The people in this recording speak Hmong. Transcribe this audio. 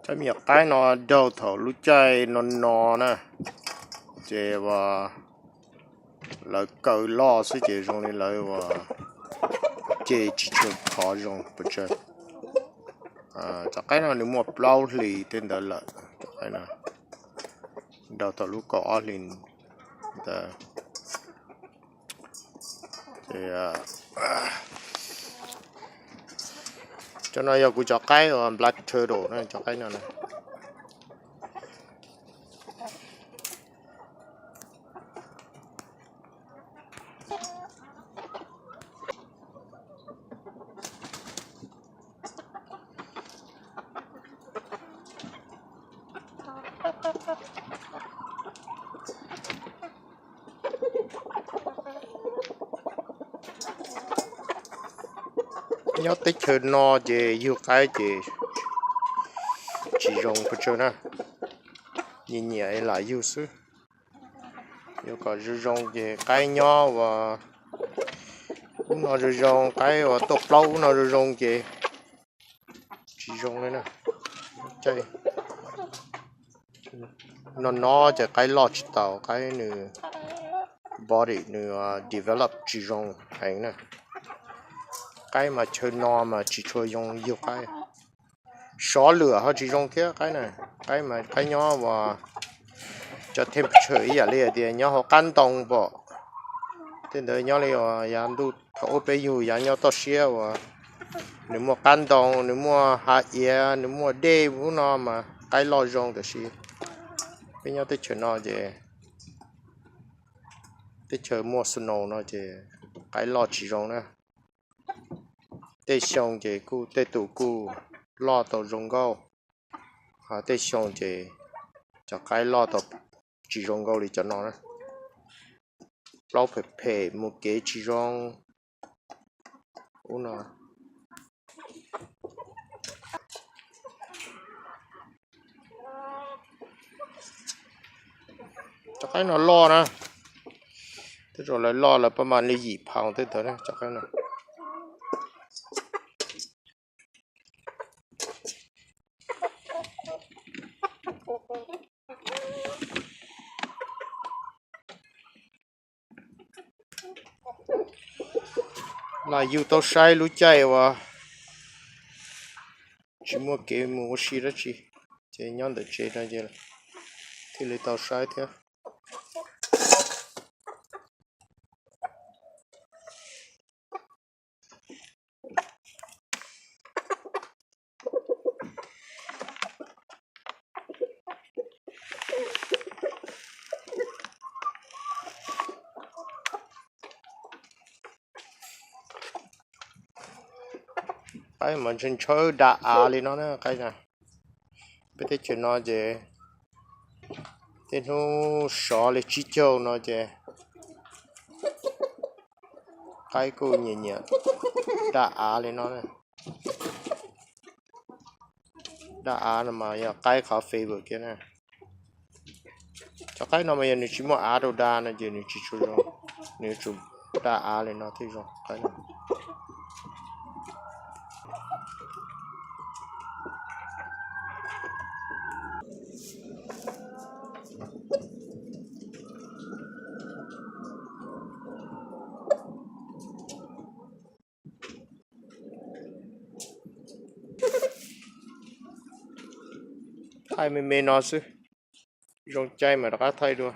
Cov me nyuam qaib no raug thaum lub caij no no na, ces uas lawv kaw loj xwb ces zoo li lawv uas ce tsis tshua khov zoo pes tsawg. Cov qaib no nws muaj plaub hlis tej ntawd lawm, cov qaib no raug thaum lub kaum ob hlis ntawd. Cov no yog kuv cov qaib uas black turtle na, cov qaib no na. Nyob teb chaws no ces yug qaib ces tsis zoo pes tsawg na, nyiam nyiam lam yug xwb. Yuav kom zoo zoo ces qaib nyob uas ub no zoo zoo, qaib uas tuaj plaub ub no zoo zoo ces tsis zoo li na. No no ces qaib loj tsis tau, qaib nws body nws develop tsis zoo heev na. Qaib mas chaw no mas tsis tshua zoo yug qaib. Sov lwam ho tsis zoo thiab qaib na. Qaib mas qaib nyob uas cov temperature ib yam li hais tias nyob hauv qab ntoo pom. Tej ntawd nyob li uas yav ntuj thaum ub peb yug yav nyob toj siab uas nws muaj qab ntoo, nws muaj hav iav, nws muaj dej ub no mas qaib loj zoo, tiam sis peb nyob teb chaws no ces teb chaws muaj snow no ces qaib loj tsis zoo na. Tej xyoo ces kuj tej tus kuj loj tau zoo nkauj, ho tej xyoo ces cov qaib loj tau tsis zoo nkauj li cov no na. Plaub phem phem mus kev tsis zoo ub no. Cov qaib no loj na, tej zaum lawv loj lawv pab mas li yim phaus tej ntawd na cov qaib no. Lam yug tau saib lub caij uas tsis muaj kev mus ua si dab tsi, ces nyob ntawm tsev no ces thiaj li tau saib thiab. Qaib mas ntshaw ntshaw da av li no na qaib na. Peb teb chaws no ces tej hnub sov li tsib caug no ces qaib kuj nyiam nyiam da av li no. Da av no mas yog qaib qhov favorite kiag na. Cov qaib no mas yog nws tsis muaj av rau da no ces nws tsis tshua zoo, nws yuav tsum da av li no thiaj zoo. Thaij me me no xwb, zoo caij mas rov qab thaij dua.